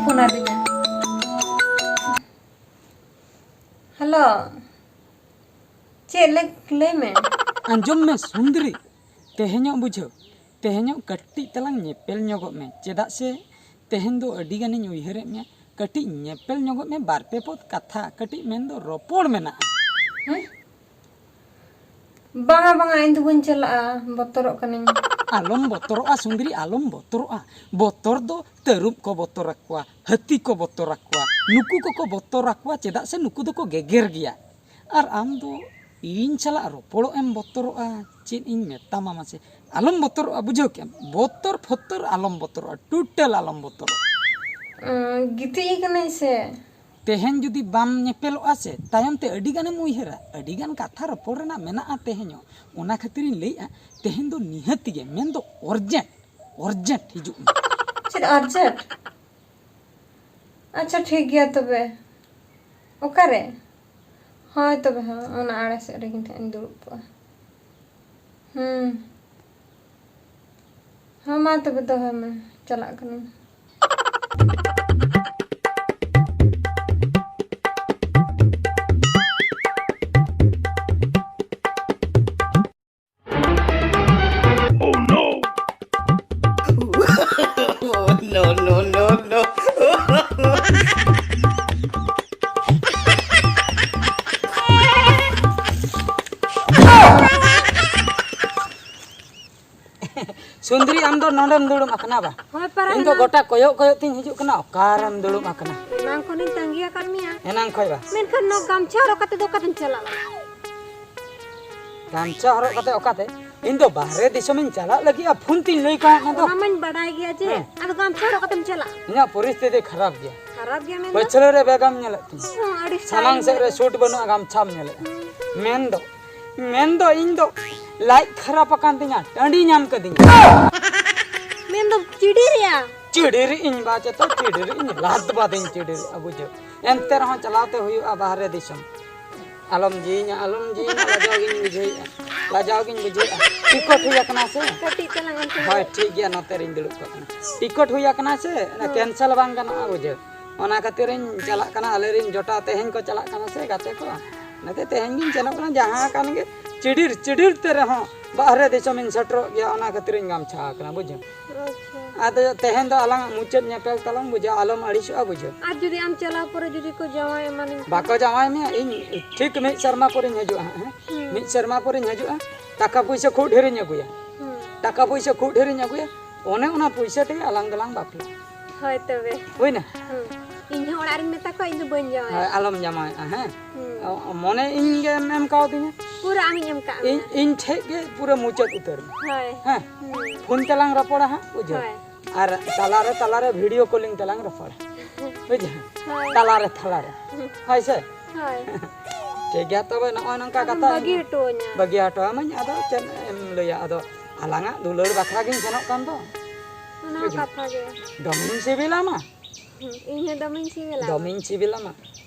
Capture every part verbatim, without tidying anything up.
Phone ᱟᱹᱫᱤᱧᱟ᱾ Hello, ᱪᱮᱫ ᱞᱮ ᱞᱟᱹᱭ ᱢᱮ? ᱟᱸᱡᱚᱢ ᱢᱮ ᱥᱩᱱᱫᱨᱤ, ᱛᱮᱦᱮᱧᱚᱜ ᱵᱩᱡᱷᱟᱹᱣ, ᱛᱮᱦᱮᱧᱚᱜ ᱠᱟᱹᱴᱤᱡ ᱛᱟᱞᱟᱝ ᱧᱮᱯᱮᱞ ᱧᱚᱜᱚᱜ ᱢᱮ, ᱪᱮᱫᱟᱜ ᱥᱮ ᱛᱮᱦᱮᱧ ᱫᱚ ᱟᱹᱰᱤ ᱜᱟᱱᱤᱧ ᱩᱭᱦᱟᱹᱨᱮᱫ ᱢᱮᱭᱟ᱾ ᱠᱟᱹᱴᱤᱡ ᱧᱮᱯᱮᱞ ᱧᱚᱜᱚᱜ ᱢᱮ, ᱵᱟᱨ ᱯᱮ ᱯᱚᱫ ᱠᱟᱛᱷᱟ ᱠᱟᱹᱴᱤᱡ ᱢᱮᱱᱫᱚ ᱨᱚᱯᱚᱲ ᱢᱮᱱᱟᱜᱼᱟ᱾ ᱦᱮᱸ? ᱵᱟᱝᱟ, ᱵᱟᱝᱟ, ᱤᱧ ᱫᱚ ᱵᱟᱹᱧ ᱪᱟᱞᱟᱜᱼᱟ, ᱵᱚᱛᱚᱨᱚᱜ ᱠᱟᱹᱱᱟᱹᱧ᱾ ᱟᱞᱚᱢ ᱵᱚᱛᱚᱨᱚᱜᱼᱟ ᱥᱩᱱᱫᱨᱤ, ᱟᱞᱚᱢ ᱵᱚᱛᱚᱨᱚᱜᱼᱟ᱾ ᱵᱚᱛᱚᱨ ᱫᱚ ᱛᱟᱹᱨᱩᱵ ᱠᱚ ᱵᱚᱛᱚᱨ ᱟᱠᱚᱣᱟ, ᱦᱟᱹᱛᱤ ᱠᱚ ᱵᱚᱛᱚᱨ ᱟᱠᱚᱣᱟ, ᱱᱩᱠᱩ ᱠᱚᱠᱚ ᱵᱚᱛᱚᱨ ᱟᱠᱚᱣᱟ, ᱪᱮᱫᱟᱜ ᱥᱮ ᱱᱩᱠᱩ ᱫᱚᱠᱚ ᱜᱮᱜᱮᱨ ᱜᱮᱭᱟ᱾ ᱟᱨ ᱟᱢ ᱫᱚ ᱤᱧ ᱥᱟᱞᱟᱜ ᱨᱚᱯᱚᱲᱚᱜ ᱮᱢ ᱵᱚᱛᱚᱨᱚᱜᱼᱟ? ᱪᱮᱫ ᱤᱧ ᱢᱮᱛᱟᱢᱟ ᱢᱟᱥᱮ? ᱟᱞᱚᱢ ᱵᱚᱛᱚᱨᱚᱜᱼᱟ, ᱵᱩᱡᱷᱟᱹᱣ ᱠᱮᱜᱼᱟᱢ? ᱵᱚᱛᱚᱨ ᱯᱷᱚᱛᱚᱨ ᱟᱞᱚᱢ ᱵᱚᱛᱚᱨᱚᱜᱼᱟ, ᱴᱳᱴᱟᱞ ᱟᱞᱚᱢ ᱵᱚᱛᱚᱨᱚᱜᱼᱟ᱾ ᱩᱸ, ᱜᱤᱛᱤᱡ ᱟᱠᱟᱱᱟᱹᱧ ᱥᱮ᱾ ᱛᱮᱦᱮᱧ ᱡᱩᱫᱤ ᱵᱟᱢ ᱧᱮᱯᱮᱞᱚᱜᱼᱟ ᱥᱮ, ᱛᱟᱭᱚᱢ ᱛᱮ ᱟᱹᱰᱤ ᱜᱟᱱᱮᱢ ᱩᱭᱦᱟᱹᱨᱟ, ᱟᱹᱰᱤ ᱜᱟᱱ ᱠᱟᱛᱷᱟ ᱨᱚᱯᱚᱲ ᱨᱮᱱᱟᱜ ᱢᱮᱱᱟᱜᱼᱟ ᱛᱮᱦᱮᱧᱚᱜ᱾ ᱚᱱᱟ ᱠᱷᱟᱹᱛᱤᱨᱤᱧ ᱞᱟᱹᱭᱮᱫᱼᱟ, ᱛᱮᱦᱮᱧ ᱫᱚ ᱱᱤᱦᱟᱹᱛ ᱜᱮ, ᱢᱮᱱᱫᱚ ᱚᱨᱡᱮᱱᱴ, ᱚᱨᱡᱮᱱᱴ ᱦᱤᱡᱩᱜ ᱢᱮ᱾ ᱪᱮᱫ ᱚᱨᱡᱮᱱᱴ? ᱟᱪᱪᱷᱟ, ᱴᱷᱤᱠ ᱜᱮᱭᱟ ᱛᱚᱵᱮ᱾ ᱚᱠᱟᱨᱮ? ᱦᱳᱭ ᱛᱚᱵᱮ, ᱦᱮᱸ, ᱚᱱᱟ ᱟᱲᱮ ᱥᱮᱫ ᱨᱮᱜᱮ ᱱᱟᱦᱟᱜ ᱤᱧ ᱫᱩᱲᱩᱵ ᱠᱚᱜᱼᱟ᱾ ᱦᱩᱸ᱾ ᱦᱮᱸ, ᱢᱟ ᱛᱚᱵᱮ ᱫᱚᱦᱚᱭ ᱢᱮ, ᱪᱟᱞᱟᱜ ᱠᱟᱹᱱᱟᱹᱧ᱾ Oh no! No, no, no, no. ᱥᱩᱱᱫᱨᱤ, ᱟᱢ ᱫᱚ ᱱᱚᱰᱮᱢ ᱫᱩᱲᱩᱵ ᱟᱠᱟᱱᱟ ᱵᱟ? ᱦᱳᱭ, ᱯᱟᱨᱟ ᱤᱧ ᱫᱚ ᱦᱮᱱᱟᱝ᱾ ᱜᱚᱴᱟ ᱠᱚᱭᱚᱜ ᱠᱚᱭᱚᱜ ᱛᱤᱧ ᱦᱤᱡᱩᱜ ᱠᱟᱱᱟ, ᱚᱠᱟᱨᱮᱢ ᱫᱩᱲᱩᱵ ᱟᱠᱟᱱᱟ? ᱮᱱᱟᱝ ᱠᱷᱚᱱᱤᱧ ᱛᱟᱺᱜᱤ ᱟᱠᱟᱫ ᱢᱮᱭᱟ᱾ ᱮᱱᱟᱝ ᱠᱷᱚᱱ ᱵᱟ? ᱢᱮᱱᱠᱷᱟᱱ ᱱᱚᱣᱟ ᱜᱟᱢᱪᱷᱟ ᱦᱚᱨᱚᱜ ᱠᱟᱛᱮ ᱫᱚ ᱚᱠᱟᱛᱮᱢ ᱪᱟᱞᱟᱜᱼᱟ? ᱜᱟᱢᱪᱷᱟ ᱦᱚᱨᱚᱜ ᱠᱟᱛᱮ ᱚᱠᱟᱛᱮ? ᱤᱧ ᱫᱚ ᱵᱟᱦᱨᱮ ᱫᱤᱥᱚᱢᱤᱧ ᱪᱟᱞᱟᱜ ᱞᱟᱹᱜᱤᱫ, ᱟᱨ ᱯᱷᱳᱱ ᱛᱤᱧ ᱞᱟᱹᱭ ᱠᱟᱣᱟᱫ ᱢᱮ ᱫᱚ᱾ ᱚᱱᱟ ᱢᱟᱧ ᱵᱟᱰᱟᱭ ᱜᱮᱭᱟ ᱡᱮ, ᱦᱮᱸ᱾ ᱟᱫᱚ ᱜᱟᱢᱪᱷᱟ ᱦᱚᱨᱚᱜ ᱠᱟᱛᱮᱢ ᱪᱟᱞᱟᱜᱼᱟ? ᱤᱧᱟᱹᱜ ᱯᱚᱨᱤᱥᱛᱷᱤᱛᱤ ᱠᱷᱟᱨᱟᱯ ᱜᱮᱭᱟ᱾ ᱠᱷᱟᱨᱟᱯ ᱜᱮᱭᱟ ᱢᱮᱱᱫᱚ? ᱯᱟᱹᱪᱷᱞᱟᱹ ᱨᱮ ᱵᱮᱜᱽ ᱮᱢ ᱧᱮᱞᱮᱫ ᱛᱤᱧᱟ᱾ ᱦᱚᱸ, ᱟᱹᱰᱤ ᱥᱟᱢᱟᱝ ᱥᱮᱫ ᱨᱮ ᱥᱩᱴ ᱵᱟᱹᱱᱩᱜᱼᱟ, ᱜᱟᱢᱪᱷᱟᱢ ᱧᱮᱞᱮᱫᱼᱟ᱾ ᱦᱩᱸ᱾ ᱢᱮᱱᱫᱚ, ᱢᱮᱱᱫᱚ ᱤᱧ ᱫᱚ ᱞᱟᱡ ᱠᱷᱟᱨᱟᱯ ᱟᱠᱟᱱ ᱛᱤᱧᱟ, ᱴᱟᱺᱰᱤ ᱧᱟᱢ ᱠᱟᱹᱫᱤᱧᱟ᱾ ᱢᱮᱱᱫᱚ ᱪᱤᱰᱤᱨᱮᱜᱼᱟ᱾ ᱪᱤᱰᱤᱨ ᱤᱧ ᱵᱟ ᱪᱮᱛᱚ, ᱪᱤᱰᱤᱨ ᱤᱧ ᱞᱟᱫ ᱵᱟᱫᱤᱧ ᱪᱤᱰᱤᱨ ᱟᱹᱜᱩ ᱡᱚ᱾ ᱮᱱᱛᱮ ᱨᱮᱦᱚᱸ ᱪᱟᱞᱟᱣ ᱛᱮ ᱦᱩᱭᱩᱜᱼᱟ ᱵᱟᱦᱨᱮ ᱫᱤᱥᱚᱢ᱾ ᱟᱞᱚᱢ ᱡᱤᱭᱟᱹᱧᱟ, ᱟᱞᱚᱢ ᱡᱤᱭᱟᱹᱧᱟ, ᱞᱟᱡᱟᱣ ᱜᱤᱧ ᱵᱩᱡᱷᱟᱹᱣᱮᱫᱼᱟ, ᱞᱟᱡᱟᱣ ᱜᱤᱧ ᱵᱩᱡᱷᱟᱹᱣᱮᱫᱼᱟ᱾ ᱴᱤᱠᱚᱴ ᱦᱩᱭ ᱟᱠᱟᱱᱟ ᱥᱮ? ᱠᱟᱹᱴᱤᱡ ᱪᱟᱞᱟᱝ ᱚᱱᱛᱮ᱾ ᱦᱳᱭ, ᱴᱷᱤᱠ ᱜᱮᱭᱟ, ᱱᱚᱛᱮ ᱨᱤᱧ ᱫᱩᱲᱩᱵ ᱠᱚᱜ ᱠᱟᱱᱟ᱾ ᱴᱤᱠᱚᱴ ᱦᱩᱭ ᱟᱠᱟᱱᱟ ᱥᱮ, ᱚᱱᱟ ᱦᱮᱸ᱾ ᱠᱮᱱᱥᱮᱞ ᱵᱟᱝ ᱜᱟᱱᱚᱜᱼᱟ, ᱵᱩᱡᱷᱟᱹᱣ᱾ ᱚᱱᱟ ᱠᱷᱟᱹᱛᱤᱨ ᱤᱧ ᱪᱟᱞᱟᱜ ᱠᱟᱱᱟ, ᱟᱞᱮ ᱨᱮᱱ ᱡᱚᱴᱟᱣ ᱛᱮᱦᱮᱧ ᱠᱚ ᱪᱟᱞᱟᱜ ᱠᱟᱱᱟ ᱥᱮ ᱜᱟᱛᱮ ᱠᱚ, ᱚᱱᱟᱛᱮ ᱛᱮᱦᱮᱧ ᱜᱤᱧ ᱥᱮᱱᱚᱜ ᱠᱟᱱᱟ᱾ ᱡᱟᱦᱟᱸ ᱠᱟᱱ ᱜᱮ, ᱪᱤᱰᱤᱨ ᱪᱤᱰᱤᱨ ᱛᱮ ᱨᱮᱦᱚᱸ ᱵᱟᱦᱨᱮ ᱫᱤᱥᱚᱢ ᱤᱧ ᱥᱮᱴᱮᱨᱚᱜ ᱜᱮᱭᱟ, ᱚᱱᱟ ᱠᱷᱟᱹᱛᱤᱨ ᱤᱧ ᱜᱟᱢᱪᱷᱟ ᱟᱠᱟᱱᱟ, ᱵᱩᱡᱷᱟᱹᱣ᱾ ᱟᱪᱪᱷᱟ᱾ ᱟᱫᱚ ᱛᱮᱦᱮᱧ ᱫᱚ ᱟᱞᱟᱝᱟᱜ ᱢᱩᱪᱟᱹᱫ ᱧᱮᱯᱮᱞ ᱛᱟᱞᱟᱝ, ᱵᱩᱡᱷᱟᱹᱣ, ᱟᱞᱚᱢ ᱟᱹᱲᱤᱥᱚᱜᱼᱟ, ᱵᱩᱡᱷᱟᱹᱣ᱾ ᱟᱨ ᱡᱩᱫᱤ ᱟᱢ ᱪᱟᱞᱟᱣ ᱯᱚᱨᱮ ᱡᱩᱫᱤ ᱠᱚ ᱡᱟᱶᱟᱭ ᱮᱢᱟᱱᱤᱧ ᱠᱷᱟᱱ? ᱵᱟᱠᱚ ᱡᱟᱶᱟᱭ ᱢᱮᱭᱟ, ᱤᱧ ᱴᱷᱤᱠ ᱢᱤᱫ ᱥᱮᱨᱢᱟ ᱯᱚᱨᱮᱧ ᱦᱤᱡᱩᱜᱼᱟ ᱦᱟᱸᱜ, ᱦᱮᱸ? ᱦᱩᱸ᱾ ᱢᱤᱫ ᱥᱮᱨᱢᱟ ᱯᱚᱨᱮᱧ ᱦᱤᱡᱩᱜᱼᱟ, ᱴᱟᱠᱟ ᱯᱩᱭᱥᱟᱹ ᱠᱷᱩᱵ ᱰᱷᱮᱨᱤᱧ ᱟᱹᱜᱩᱭᱟ᱾ ᱦᱩᱸ᱾ ᱴᱟᱠᱟ ᱯᱩᱭᱥᱟᱹ ᱠᱷᱩᱵ ᱰᱷᱮᱨᱤᱧ ᱟᱹᱜᱩᱭᱟ, ᱚᱱᱮ ᱚᱱᱟ ᱯᱩᱭᱥᱟᱹ ᱛᱮᱜᱮ ᱟᱞᱟᱝ ᱫᱚᱞᱟᱝ ᱵᱟᱯᱞᱟᱜᱼᱟ᱾ ᱦᱳᱭ ᱛᱚᱵᱮ᱾ ᱦᱩᱭᱱᱟ? ᱦᱩᱸ᱾ ᱤᱧ ᱦᱚᱸ ᱚᱲᱟᱜ ᱨᱤᱧ ᱢᱮᱛᱟ ᱠᱚᱣᱟ, ᱤᱧ ᱫᱚ ᱵᱟᱹᱧ ᱡᱟᱶᱟᱭᱚᱜᱼᱟ᱾ ᱦᱳᱭ, ᱟᱞᱚᱢ ᱡᱟᱶᱟᱭᱚᱜᱼᱟ, ᱦᱮᱸ? ᱦᱩᱸ᱾ ᱚ, ᱢᱚᱱᱮ ᱤᱧ ᱜᱮᱢ ᱮᱢ ᱠᱟᱣᱫᱤᱧᱟ᱾ ᱯᱩᱨᱟᱹ ᱟᱢᱤᱧ ᱮᱢ ᱠᱟᱜ ᱤᱧ, ᱢᱮᱭᱟ᱾ ᱤᱧ ᱴᱷᱮᱡ ᱜᱮ ᱯᱩᱨᱟᱹ ᱢᱩᱪᱟᱹᱫ ᱩᱛᱟᱹᱨ ᱢᱮ᱾ ᱦᱳᱭ᱾ ᱦᱮᱸ? ᱦᱩᱸ᱾ ᱯᱷᱳᱱ ᱛᱮᱞᱟᱝ ᱨᱚᱯᱚᱲᱟ ᱦᱟᱸᱜ, ᱵᱩᱡᱷᱟᱹᱣ? ᱦᱳᱭ᱾ ᱟᱨ ᱛᱟᱞᱟᱨᱮ, ᱛᱟᱞᱟᱨᱮ ᱵᱷᱤᱰᱤᱭᱳ ᱠᱚᱞᱤᱝ ᱛᱮᱞᱟᱝ ᱨᱚᱯᱚᱲᱟ᱾ ᱵᱩᱡᱷᱟᱹᱣ? ᱦᱳᱭ᱾ ᱛᱟᱞᱟᱨᱮ, ᱛᱟᱞᱟᱨᱮ᱾ ᱦᱩᱸ᱾ ᱦᱳᱭ ᱥᱮ? ᱦᱳᱭ᱾ ᱴᱷᱤᱠ ᱜᱮᱭᱟ, ᱛᱚᱵᱮ ᱱᱚᱜᱼᱚᱭ ᱱᱚᱝᱠᱟ ᱟᱫᱚᱢ ᱠᱟᱛᱷᱟ᱾ ᱵᱟᱹᱜᱤ ᱦᱚᱴᱚ ᱟᱹᱧᱟ᱾ ᱵᱟᱹᱜᱤ ᱦᱚᱴᱚ ᱟᱹᱢᱟᱹᱧ, ᱟᱫᱚ ᱪᱮᱫ ᱮᱢ ᱞᱟᱹᱭᱟ, ᱟᱫᱚ ᱟᱞᱟᱝᱟᱜ ᱫᱩᱞᱟᱹᱲ ᱵᱟᱠᱷᱨᱟ ᱜᱤᱧ ᱥᱮᱱᱚᱜ ᱠᱟᱱ ᱫᱚ᱾ ᱚᱱᱟ ᱦᱚᱸ ᱵᱩᱡᱷᱟᱹᱣ? ᱠᱟᱛᱷᱟ ᱜᱮ᱾ ᱫᱚᱢᱮᱧ ᱥᱤᱵᱤᱞᱟᱢᱟ᱾ ᱦᱩᱸ, ᱤᱧ ᱦᱚᱸ ᱫᱚᱢᱮᱧ ᱥᱤᱵᱤᱞᱟ᱾ ᱫᱚᱢᱮᱧ ᱥᱤᱵᱤᱞᱟᱢᱟ᱾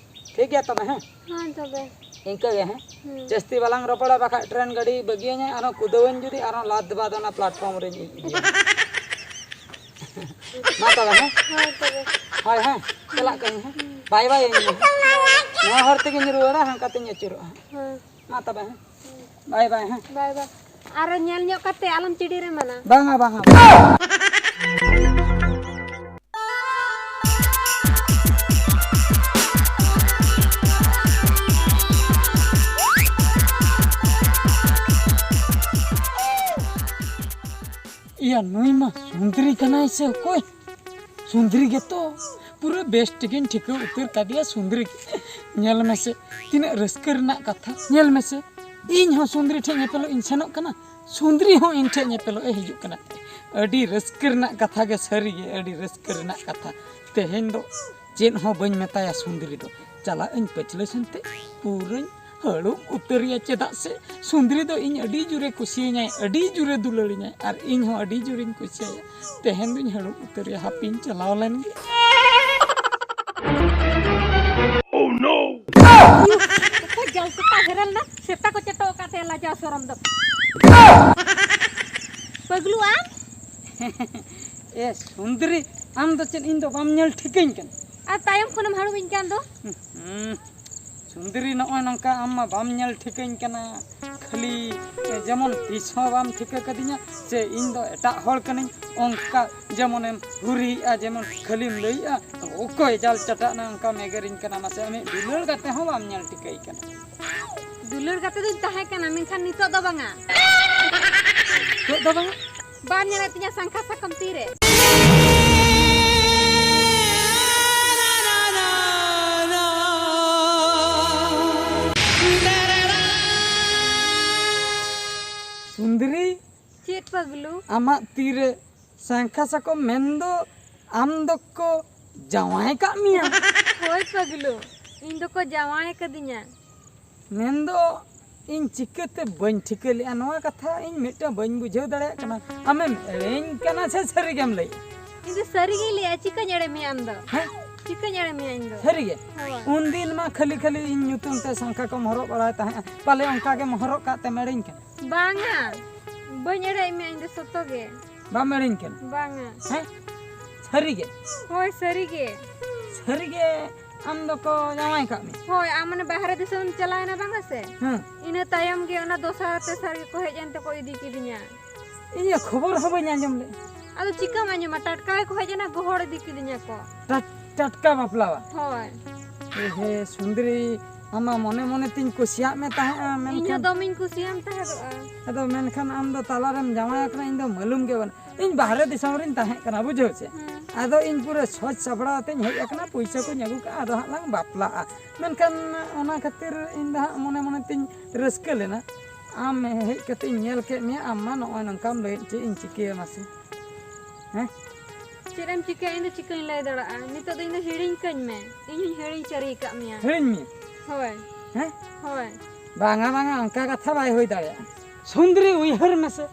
ᱴᱷᱤᱠ ᱜᱮᱭᱟ ᱛᱚᱵᱮ, ᱦᱮᱸ? ᱦᱮᱸ, ᱛᱚᱵᱮ᱾ ᱤᱱᱠᱟᱹ ᱜᱮ, ᱦᱮᱸ? ᱦᱩᱸ᱾ ᱡᱟᱹᱥᱛᱤ ᱵᱟᱞᱟᱝ ᱨᱚᱯᱚᱲᱟ, ᱵᱟᱠᱷᱟᱡ ᱴᱨᱮᱱ ᱜᱟᱹᱰᱤ ᱵᱟᱹᱜᱤᱭᱟᱹᱧᱟᱭ, ᱟᱨᱦᱚᱸ ᱠᱩᱫᱟᱹᱣᱟᱹᱧ ᱡᱩᱫᱤ, ᱟᱨᱦᱚᱸ ᱞᱟᱫ ᱵᱟᱫ ᱚᱱᱟ ᱯᱞᱟᱴᱯᱷᱚᱨᱢ ᱨᱮᱧ ᱤᱫᱤᱭᱟ᱾ ᱢᱟ ᱛᱚᱵᱮ, ᱦᱮᱸ? ᱦᱳᱭ, ᱛᱚᱵᱮ᱾ ᱦᱳᱭ, ᱦᱮᱸ, ᱪᱟᱞᱟᱜ ᱠᱟᱹᱧ, ᱦᱮᱸ? ᱦᱩᱸ᱾ ᱵᱟᱭ ᱵᱟᱭ ᱟᱹᱧ ᱢᱮ, ᱦᱮᱸ? ᱱᱚᱣᱟ ᱦᱚᱨ ᱛᱮᱜᱮᱧ ᱨᱩᱣᱟᱹᱲᱟ, ᱦᱟᱱᱠᱟ ᱛᱮᱧ ᱟᱹᱪᱩᱨᱚᱜᱼᱟ, ᱦᱮᱸ? ᱦᱮᱸ᱾ ᱢᱟ ᱛᱚᱵᱮ, ᱦᱮᱸ? ᱵᱟᱭ ᱵᱟᱭ, ᱦᱮᱸ? ᱵᱟᱭ ᱵᱟᱭ᱾ ᱟᱨᱚ ᱧᱮᱞ ᱧᱚᱜ ᱠᱟᱛᱮ ᱟᱞᱚᱢ ᱪᱤᱰᱤᱨ ᱮᱢᱟᱱᱟ᱾ ᱵᱟᱝᱟ, ᱵᱟᱝᱟ, ᱵᱟᱝᱟ᱾ ᱤᱭᱟ, ᱱᱩᱭ ᱢᱟ ᱥᱩᱱᱫᱽᱨᱤ ᱠᱟᱱᱟᱭ ᱥᱮ ᱚᱠᱚᱭ? ᱥᱩᱱᱫᱽᱨᱤ ᱜᱮᱛᱚ᱾ ᱯᱩᱨᱟᱹ ᱵᱮᱥ ᱴᱷᱤᱠᱤᱧ ᱴᱷᱤᱠᱟᱹ ᱩᱛᱟᱹᱨ ᱠᱟᱫᱮᱭᱟ ᱥᱩᱱᱫᱽᱨᱤ᱾ ᱧᱮᱞ ᱢᱮᱥᱮ, ᱛᱤᱱᱟᱹᱜ ᱨᱟᱹᱥᱠᱟᱹ ᱨᱮᱱᱟᱜ ᱠᱟᱛᱷᱟ᱾ ᱧᱮᱞ ᱢᱮᱥᱮ, ᱤᱧ ᱦᱚᱸ ᱥᱩᱱᱫᱽᱨᱤ ᱴᱷᱮᱱ ᱧᱮᱯᱮᱞᱚᱜ ᱤᱧ ᱥᱮᱱᱚᱜ ᱠᱟᱱᱟ, ᱥᱩᱱᱫᱽᱨᱤ ᱦᱚᱸ ᱤᱧ ᱴᱷᱮᱱ ᱧᱮᱯᱮᱞᱚᱜ ᱮ ᱦᱤᱡᱩᱜ ᱠᱟᱱᱟ᱾ ᱟᱹᱰᱤ ᱨᱟᱹᱥᱠᱟᱹ ᱨᱮᱱᱟᱜ ᱠᱟᱛᱷᱟ ᱜᱮ, ᱥᱟᱹᱨᱤ ᱜᱮ ᱟᱹᱰᱤ ᱨᱟᱹᱥᱠᱟᱹ ᱨᱮᱱᱟᱜ ᱠᱟᱛᱷᱟ᱾ ᱛᱮᱦᱮᱧ ᱫᱚ ᱪᱮᱫ ᱦᱚᱸ ᱵᱟᱹᱧ ᱢᱮᱛᱟᱭᱟ ᱥᱩᱱᱫᱽᱨᱤ ᱫᱚ᱾ ᱪᱟᱞᱟᱜ ᱟᱹᱧ ᱯᱟᱹᱪᱷᱞᱟᱹ ᱥᱮᱱᱛᱮ, ᱯᱩᱨᱟᱹᱧ ᱦᱟᱹᱲᱩᱵ ᱩᱛᱟᱹᱨᱮᱭᱟ, ᱪᱮᱫᱟᱜ ᱥᱮ ᱥᱩᱱᱫᱽᱨᱤ ᱫᱚ ᱤᱧ ᱟᱹᱰᱤ ᱡᱳᱨᱮ ᱠᱩᱥᱤᱭᱟᱹᱧᱟᱭ, ᱟᱹᱰᱤ ᱡᱳᱨᱮ ᱫᱩᱞᱟᱹᱲᱤᱧᱟᱭ, ᱟᱨ ᱤᱧ ᱦᱚᱸ ᱟᱹᱰᱤ ᱡᱳᱨᱤᱧ ᱠᱩᱥᱤᱭᱟᱭᱟ᱾ ᱛᱮᱦᱮᱧ ᱫᱩᱧ ᱦᱟᱹᱲᱩᱵ ᱩᱛᱟᱹᱨᱮᱭᱟ, ᱦᱟᱯᱤᱧ ᱪᱟᱞᱟᱣ ᱞᱮᱱ ᱜᱮ᱾ ᱚᱠᱚᱭ ᱡᱟᱞ ᱥᱮᱛᱟ ᱦᱮᱨᱮᱞ ᱱᱟ? ᱥᱮᱛᱟ ᱠᱚ ᱪᱮᱴᱚ ᱟᱠᱟᱫ ᱛᱟᱭᱟ ᱞᱟᱡᱟᱣ ᱥᱚᱨᱚᱢ ᱫᱚ᱾ ᱟᱢ ᱫᱚ ᱪᱮᱫ ᱤᱧ ᱫᱚ ᱵᱟᱢ ᱧᱮᱞ ᱴᱷᱤᱠᱟᱹᱧ ᱠᱟᱱᱟ? ᱟᱨ ᱛᱟᱭᱚᱢ ᱠᱷᱚᱱᱮᱢ ᱦᱟᱹᱲᱩᱵᱤᱧ ᱠᱟᱱ ᱫᱚ᱾ ᱦᱩᱸ, ᱥᱩᱱᱫᱨᱤ, ᱱᱚᱜᱼᱚᱭ ᱱᱚᱝᱠᱟ ᱟᱢ ᱢᱟ ᱵᱟᱢ ᱧᱮᱞ ᱴᱷᱤᱠᱟᱹᱧ ᱠᱟᱱᱟ, ᱠᱷᱟᱹᱞᱤ ᱡᱮᱢᱚᱱ ᱛᱤᱥ ᱦᱚᱸ ᱵᱟᱢ ᱴᱷᱤᱠᱟᱹ ᱠᱟᱫᱤᱧᱟ ᱥᱮ ᱤᱧ ᱫᱚ ᱮᱴᱟᱜ ᱦᱚᱲ ᱠᱟᱹᱱᱟᱹᱧ, ᱚᱱᱠᱟ ᱡᱮᱢᱚᱱᱮᱢ ᱦᱩᱨᱤᱭᱮᱜᱼᱟ, ᱡᱮᱢᱚᱱ ᱠᱷᱟᱹᱞᱤᱢ ᱞᱟᱹᱭᱮᱜᱼᱟ, ᱚᱠᱚᱭ ᱡᱟᱞ ᱪᱟᱴᱟᱜ ᱱᱟ ᱚᱱᱠᱟᱢ ᱮᱜᱮᱨᱤᱧ ᱠᱟᱱᱟ? ᱢᱟᱥᱮ, ᱟᱢᱤᱡ ᱫᱩᱞᱟᱹᱲ ᱜᱟᱛᱮ ᱦᱚᱸ ᱵᱟᱢ ᱧᱮᱞ ᱴᱷᱤᱠᱟᱹᱭ ᱠᱟᱱᱟ᱾ ᱫᱩᱞᱟᱹᱲ ᱜᱟᱛᱮ ᱫᱚᱧ ᱛᱟᱦᱮᱸ ᱠᱟᱱᱟ, ᱢᱮᱱᱠᱷᱟᱱ ᱱᱤᱛᱚᱜ ᱫᱚ ᱵᱟᱝᱟ᱾ ᱪᱮᱫ ᱫᱚ ᱵᱟᱝᱟ? ᱵᱟᱢ ᱧᱮᱞᱮᱫ ᱛᱤᱧᱟ ᱥᱟᱝᱠᱷᱟ ᱥᱟᱠᱟᱢ ᱛᱤᱨᱮ? ᱥᱩᱱᱫᱨᱤ, ᱪᱮᱫ ᱯᱟᱜᱽᱞᱩ? ᱟᱢᱟᱜ ᱛᱤᱨᱮ ᱥᱟᱝᱠᱷᱟ ᱥᱟᱠᱚᱢ ᱢᱮᱱᱫᱚ ᱟᱢ ᱫᱚᱠᱚ ᱡᱟᱶᱟᱭ ᱠᱟᱜ ᱢᱮᱭᱟ? ᱦᱳᱭ ᱯᱟᱜᱽᱞᱩ, ᱤᱧ ᱫᱚᱠᱚ ᱡᱟᱶᱟᱭ ᱠᱟᱫᱤᱧᱟ᱾ ᱢᱮᱱᱫᱚ ᱤᱧ ᱪᱤᱠᱟᱹᱛᱮ ᱵᱟᱹᱧ ᱴᱷᱤᱠᱟᱹ ᱞᱮᱜᱼᱟ ᱱᱚᱣᱟ ᱠᱟᱛᱷᱟ? ᱤᱧ ᱢᱤᱫᱴᱟᱝ ᱵᱟᱹᱧ ᱵᱩᱡᱷᱟᱹᱣ ᱫᱟᱲᱮᱭᱟᱜ ᱠᱟᱱᱟ᱾ ᱟᱢᱮᱢ ᱮᱲᱮᱧ ᱠᱟᱱᱟ ᱥᱮ ᱥᱟᱹᱨᱤ ᱜᱮᱢ ᱞᱟᱹᱭᱮᱜᱼᱟ? ᱤᱧ ᱫᱚ ᱥᱟᱹᱨᱤ ᱜᱤᱧ ᱞᱟᱹᱭᱮᱜᱼᱟ, ᱪᱤᱠᱟᱹᱧ ᱮᱲᱮ ᱢᱮᱭᱟ ᱟᱢ ᱫᱚ? ᱦᱮᱸ? ᱪᱤᱠᱟᱹᱧ ᱮᱲᱮ ᱢᱮᱭᱟ ᱤᱧ ᱫᱚ? ᱥᱟᱹᱨᱤ ᱜᱮ? ᱦᱳᱭ᱾ ᱩᱱᱫᱤᱱ ᱢᱟ ᱠᱷᱟᱹᱞᱤ ᱠᱷᱟᱹᱞᱤ ᱤᱧ ᱧᱩᱛᱩᱢ ᱛᱮ ᱥᱟᱝᱠᱷᱟ ᱠᱚᱢ ᱦᱚᱨᱚᱜ ᱵᱟᱲᱟᱭ ᱛᱟᱦᱮᱸᱜᱼᱟ, ᱯᱟᱞᱮ ᱚᱱᱠᱟ ᱜᱮᱢ ᱦᱚᱨᱚᱜ ᱠᱟᱜ ᱛᱮᱢ ᱮᱲᱮᱧ ᱠᱟᱱᱟ? ᱵᱟᱝᱟ, ᱵᱟᱹᱧ ᱮᱲᱮᱭᱮᱫ ᱢᱮᱭᱟ ᱤᱧ ᱫᱚ, ᱥᱚᱛᱚ ᱜᱮ᱾ ᱵᱟᱢ ᱮᱲᱮᱧ ᱠᱟᱱᱟ? ᱵᱟᱝᱟ᱾ ᱦᱮᱸ? ᱥᱟᱹᱨᱤ ᱜᱮ? ᱦᱳᱭ, ᱥᱟᱹᱨᱤ ᱜᱮ᱾ ᱥᱟᱹᱨᱤ ᱜᱮ ᱟᱢ ᱫᱚᱠᱚ ᱡᱟᱶᱟᱭ ᱠᱟᱜ ᱢᱮᱭᱟ? ᱦᱳᱭ, ᱟᱢ ᱢᱟᱱᱮ ᱵᱟᱦᱨᱮ ᱫᱤᱥᱚᱢ ᱮᱢ ᱪᱟᱞᱟᱣ ᱮᱱᱟ ᱵᱟᱝᱟ ᱥᱮ? ᱦᱮᱸ᱾ ᱤᱱᱟᱹ ᱛᱟᱭᱚᱢ ᱜᱮ ᱚᱱᱟ ᱫᱚᱥᱟᱨ ᱛᱮᱥᱟᱨ ᱜᱮᱠᱚ ᱦᱮᱡ ᱮᱱ ᱛᱮᱠᱚ ᱤᱫᱤ ᱠᱤᱫᱤᱧᱟ᱾ ᱤᱧᱟᱹᱜ ᱠᱷᱚᱵᱚᱨ ᱦᱚᱸ ᱵᱟᱹᱧ ᱟᱸᱡᱚᱢ ᱞᱮᱫ᱾ ᱟᱫᱚ ᱪᱤᱠᱟᱹᱢ ᱟᱸᱡᱚᱢᱟ? ᱴᱟᱴᱠᱟ ᱜᱮᱠᱚ ᱦᱮᱡ ᱮᱱᱟ, ᱜᱚᱦᱚᱲ ᱤᱫᱤ ᱠᱤᱫᱤᱧᱟ ᱠᱚ᱾ ᱴᱟᱴ-, ᱴᱟᱴᱠᱟ ᱵᱟᱯᱞᱟ ᱵᱟ? ᱦᱳᱭ᱾ ᱮ ᱦᱮ, ᱥᱩᱱᱫᱨᱤ, ᱟᱢ ᱢᱟ ᱢᱚᱱᱮ ᱢᱚᱱᱮ ᱛᱤᱧ ᱠᱩᱥᱤᱭᱟᱜ ᱢᱮ ᱛᱟᱦᱮᱸᱜᱼᱟ, ᱤᱧ ᱦᱚᱸ ᱢᱮᱱᱠᱷᱟᱱ ᱫᱚᱢᱮᱧ ᱠᱩᱥᱤᱭᱟᱢ ᱛᱟᱦᱮᱸᱫᱚᱜᱼᱟ᱾ ᱟᱫᱚ ᱢᱮᱱᱠᱷᱟᱱ ᱟᱢ ᱫᱚ ᱛᱟᱞᱟᱨᱮᱢ ᱡᱟᱶᱟᱭ ᱟᱠᱟᱱᱟ, ᱤᱧ ᱫᱚ ᱢᱟᱹᱞᱩᱢ ᱜᱮ ᱵᱟᱹᱱᱩᱜ᱾ ᱤᱧ ᱵᱟᱦᱨᱮ ᱫᱤᱥᱚᱢ ᱨᱤᱧ ᱛᱟᱦᱮᱸ ᱠᱟᱱᱟ, ᱵᱩᱡᱷᱟᱹᱣ ᱪᱮ? ᱦᱩᱸ᱾ ᱟᱫᱚ ᱤᱧ ᱯᱩᱨᱟᱹ ᱥᱚᱡᱽ ᱥᱟᱯᱲᱟᱣ ᱟᱛᱮᱧ ᱦᱮᱡ ᱟᱠᱟᱱᱟ, ᱯᱩᱭᱥᱟᱹ ᱠᱚᱧ ᱟᱹᱜᱩ ᱠᱟᱜᱼᱟ, ᱟᱫᱚ ᱦᱟᱸᱜ ᱞᱟᱝ ᱵᱟᱯᱞᱟᱜᱼᱟ᱾ ᱢᱮᱱᱠᱷᱟᱱ ᱚᱱᱟ ᱠᱷᱟᱹᱛᱤᱨ ᱤᱧ ᱫᱚ ᱦᱟᱸᱜ ᱢᱚᱱᱮ ᱢᱚᱱᱮ ᱛᱤᱧ ᱨᱟᱹᱥᱠᱟᱹ ᱞᱮᱱᱟ᱾ ᱟᱢ ᱦᱮᱡ ᱠᱟᱛᱮ ᱤᱧ ᱧᱮᱞ ᱠᱮᱫ ᱢᱮᱭᱟ, ᱟᱢ ᱢᱟ ᱱᱚᱜᱼᱚᱭ ᱱᱚᱝᱠᱟᱢ ᱞᱟᱹᱭᱮᱫ, ᱪᱮᱫ ᱤᱧ ᱪᱤᱠᱟᱹᱭᱟ ᱢᱟᱥᱮ? ᱦᱮᱸ? ᱪᱮᱫ ᱮᱢ ᱪᱤᱠᱟᱹᱭᱟ? ᱤᱧ ᱫᱚ ᱪᱤᱠᱟᱹᱧ ᱞᱟᱹᱭ ᱫᱟᱲᱮᱭᱟᱜᱼᱟ? ᱱᱤᱛᱚᱜ ᱫᱚ ᱤᱧ ᱫᱚ ᱦᱤᱲᱤᱧ ᱠᱟᱹᱧ ᱢᱮ, ᱤᱧ ᱦᱚᱧ ᱦᱤᱲᱤᱧ ᱥᱟᱹᱨᱤ ᱟᱠᱟᱫ ᱢᱮᱭᱟ᱾ ᱦᱤᱲᱤᱧ ᱢᱮ? ᱦᱳᱭ᱾ ᱦᱮᱸ? ᱦᱳᱭ᱾ ᱵᱟᱝᱟ, ᱵᱟᱝᱟ, ᱚᱱᱠᱟ ᱠᱟᱛᱷᱟ ᱵᱟᱭ ᱦᱩᱭ ᱫᱟᱲᱮᱭᱟᱜᱼᱟ᱾ ᱥᱩᱱᱫᱨᱤ, ᱩᱭᱦᱟᱹᱨ ᱢᱮᱥᱮ,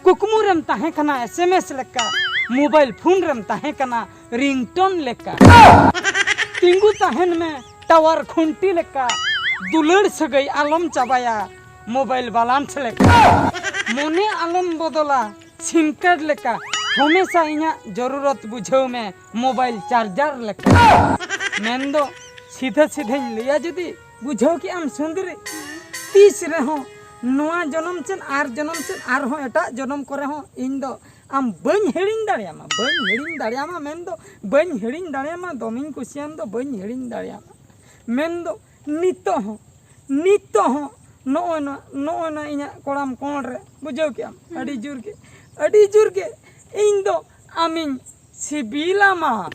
ᱠᱩᱠᱢᱩ ᱨᱮᱢ ᱛᱟᱦᱮᱸ ᱠᱟᱱᱟ ᱮᱥ ᱮᱢ ᱮᱥ ᱞᱮᱠᱟ, ᱢᱳᱵᱟᱭᱤᱞ ᱯᱷᱳᱱ ᱨᱮᱢ ᱛᱟᱦᱮᱸ ᱠᱟᱱᱟ ᱨᱤᱝᱴᱳᱱ ᱞᱮᱠᱟ᱾ ᱛᱤᱸᱜᱩ ᱛᱟᱦᱮᱱ ᱢᱮ ᱴᱟᱣᱟᱨ ᱠᱷᱩᱱᱴᱤ ᱞᱮᱠᱟ, ᱫᱩᱞᱟᱹᱲ ᱥᱟᱹᱜᱟᱹᱭ ᱟᱞᱚᱢ ᱪᱟᱵᱟᱭᱟ ᱢᱳᱵᱟᱭᱤᱞ ᱵᱟᱞᱟᱱᱥ ᱞᱮᱠᱟ᱾ ᱢᱚᱱᱮ ᱟᱞᱚᱢ ᱵᱚᱫᱚᱞᱟ ᱥᱤᱢ ᱠᱟᱨᱰ ᱞᱮᱠᱟ, ᱦᱟᱢᱮᱥᱟ ᱤᱧᱟᱹᱜ ᱡᱚᱨᱩᱨᱚᱛ ᱵᱩᱡᱷᱟᱹᱣ ᱢᱮ ᱢᱳᱵᱟᱭᱤᱞ ᱪᱟᱨᱡᱟᱨ ᱞᱮᱠᱟ᱾ ᱢᱮᱱᱫᱚ ᱥᱤᱫᱷᱟᱹ ᱥᱤᱫᱷᱟᱹᱧ ᱞᱟᱹᱭᱟ ᱡᱩᱫᱤ, ᱵᱩᱡᱷᱟᱹᱣ ᱠᱮᱜ ᱟᱢ ᱥᱩᱱᱫᱨᱤ, ᱛᱤᱥ ᱨᱮᱦᱚᱸ ᱱᱚᱣᱟ ᱡᱚᱱᱚᱢ ᱪᱮᱫ ᱟᱨ ᱡᱚᱱᱚᱢ ᱪᱮᱫ ᱟᱨᱦᱚᱸ ᱮᱴᱟᱜ ᱡᱚᱱᱚᱢ ᱠᱚᱨᱮ ᱦᱚᱸ ᱤᱧ ᱫᱚ ᱟᱢ ᱵᱟᱹᱧ ᱦᱤᱲᱤᱧ ᱫᱟᱲᱮᱭᱟᱢᱟ, ᱵᱟᱹᱧ ᱦᱤᱲᱤᱧ ᱫᱟᱲᱮᱭᱟᱢᱟ᱾ ᱢᱮᱱᱫᱚ ᱵᱟᱹᱧ ᱦᱤᱲᱤᱧ ᱫᱟᱲᱮᱭᱟᱢᱟ, ᱫᱚᱢᱮᱧ ᱠᱩᱥᱤᱭᱟᱢ ᱫᱚ ᱵᱟᱹᱧ ᱦᱤᱲᱤᱧ ᱫᱟᱲᱮᱭᱟᱢᱟ᱾ ᱢᱮᱱᱫᱚ ᱱᱤᱛᱚᱜ ᱦᱚᱸ, ᱱᱤᱛᱚᱜ ᱦᱚᱸ ᱱᱚᱜᱼᱚᱭ ᱱᱚᱣᱟ, ᱱᱚᱜᱼᱚᱭ ᱱᱚᱣᱟ ᱤᱧᱟᱹᱜ ᱠᱚᱲᱟᱢ ᱠᱚᱬ ᱨᱮ, ᱵᱩᱡᱷᱟᱹᱣ ᱠᱮᱜ ᱟᱢ, ᱟᱹᱰᱤ ᱡᱳᱨ ᱜᱮ, ᱟᱹᱰᱤ ᱡᱳᱨ ᱜᱮ ᱤᱧ ᱫᱚ ᱟᱢᱤᱧ ᱥᱤᱵᱤᱞᱟᱢᱟ᱾